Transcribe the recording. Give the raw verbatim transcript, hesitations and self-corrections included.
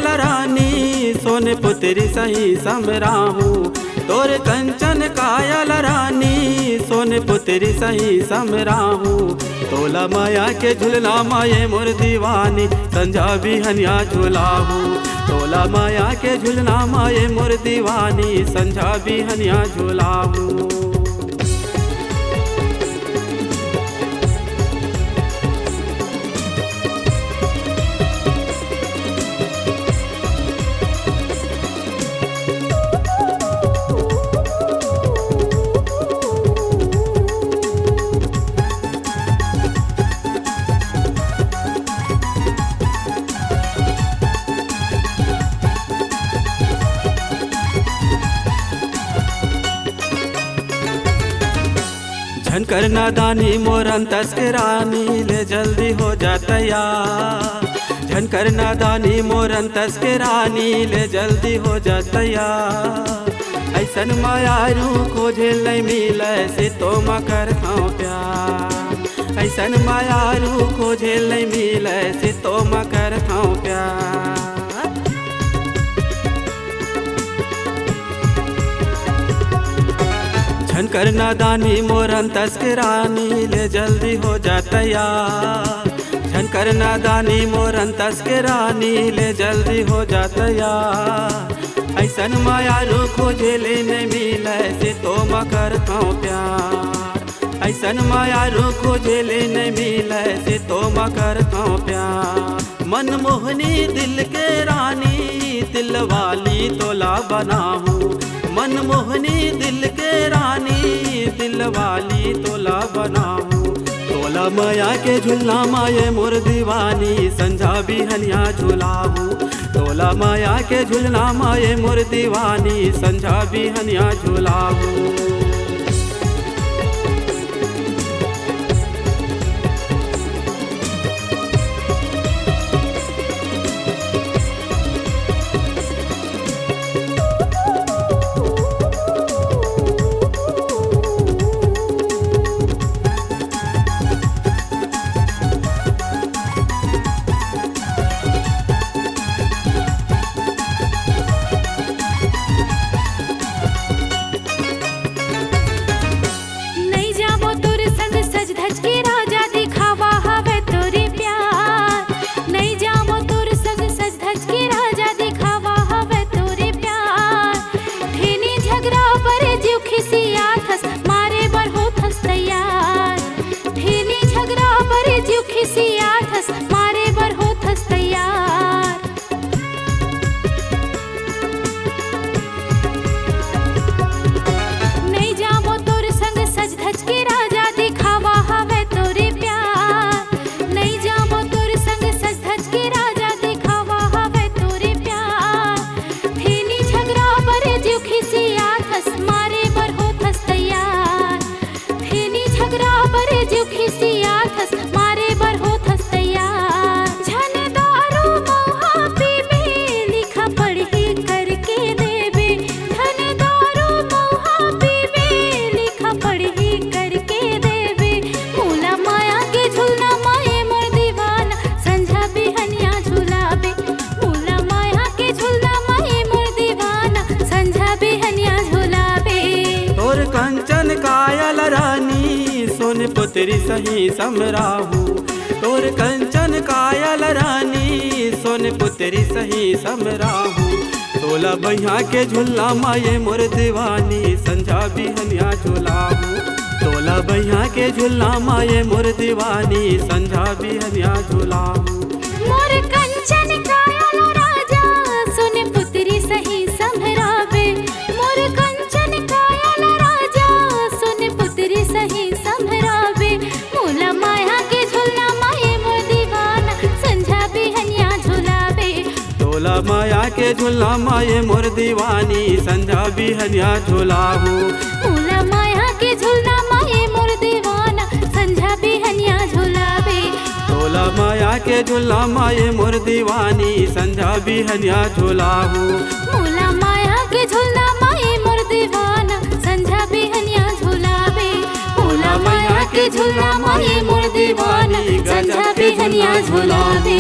रानी सोन पुतरी सही समराहूँ, तोर कंचन कायल रानी सोन पुतरी सही समराहूँ। तोला माया के झुलना माये मोर दीवानी, संझा बिहनिया झुलाहूँ। तोला माया के झुलना माये मोर दीवानी, संझा बिहनिया झुलाहूँ। झन कर नादानी मोर अंतस के रानी, ले जल्दी हो जा तैयार। झन कर नादानी मोर अंतस के रानी, ले जल्दी हो जा तैयार। ऐसन मायारू खोजे नहीं मिले से तो मैं करथौं प्यार। ऐसन मायारू खोजे नहीं मिले से तो मैं करथौं प्यार। झन कर नादानी मोर अंतस के रानी, ले जल्दी हो जा तैयार। झन कर नादानी मोर अंतस के रानी, ले जल्दी हो जा तैयार। ऐसन मायारू खोजे ले नहीं मिले से तो मैं करथौं प्यार। ऐसन मायारू खोजे ले नहीं मिले से तो मैं करथौं प्यार। मनमोहनी दिल के रानी, दिलवाली तोला बनाहूँ। मनमोहनी दिल के रानी, दिलवाली तोला बनाहूँ। तोला माया के झुलना माये मोर दीवानी, संझा बिहनिया झुलाहूँ। तोला माया के झुलना माये मोर दीवानी, संझा बिहनिया झुलाहूँ। नइ जाबो तोर संग सज धज के राजा, दिखावा हवे तोरे प्यार। नइ जाबो तोर संग सज धज के राजा, दिखावा हवे तोरे प्यार। थेनी झगरा बर जीव खिसियाथस, मारे बर होथस तैयार। थेनी झगरा बर जीव खिसियाथस, मारे बर होथस तैयार। नइ जाबो तोर संग सज धज के राजा, दिखावा हवे तोरे प्यार। नइ जाबो तोर संग सज धज के राजा, दिखावा हवे तोरे प्यार। थेनी झगरा बर जीव खिसियाथस, मारे बर होथस तैयार। थेनी झगरा बर जीव खिसियाथस, मारे बर होथस तैयार। झन दारू मउहा पीबे, लिखा पढ़ी करके देबे। झन दारू मउहा पीबे, लिखा पढ़ी करके देबे। मोला माया के झुलना माये मोर दीवाना, संझा बिहनिया झुलाबे। मोला माया के झुलना माये मोर दीवाना, संझा बिहनिया झुलाबे। तोर कंचन कायल रानी, सोन पुतरी सही समराहूँ। तोर कंचन कायल रानी, सोन पुतरी सही समराहूँ। तोला बइहा के झुलना माये मोर दीवानी, संझा बिहनिया झुलाहूँ। तोला बइहा के झुलना माये मोर दीवानी, संझा बिहनिया झुलाहूँ। मोर कंचन कायल राजा, सोन पुतरी सही संभराबे। मोर कंचन कायल राजा, सोन पुतरी सही संभराबे। मोला माया के झुलना माये मोर दीवाना, संझा बिहनिया झुलाबे। तोला माया के झुलना माये मोर दीवानी, संझा बिहनिया झुलाहूँ। मोला माया के झुलना माये मोर दीवाना, संझा बिहनिया झुलाबे। तोला माया के झुलना माये मोर दीवानी, संझा बिहनिया झुलाहूँ। मोला माया के झुलना माये मोर दीवाना, संझा बिहनिया झुलाबे। मोला माया के झुलना माये मोर दीवाना, संझा बिहनिया झुलाबे।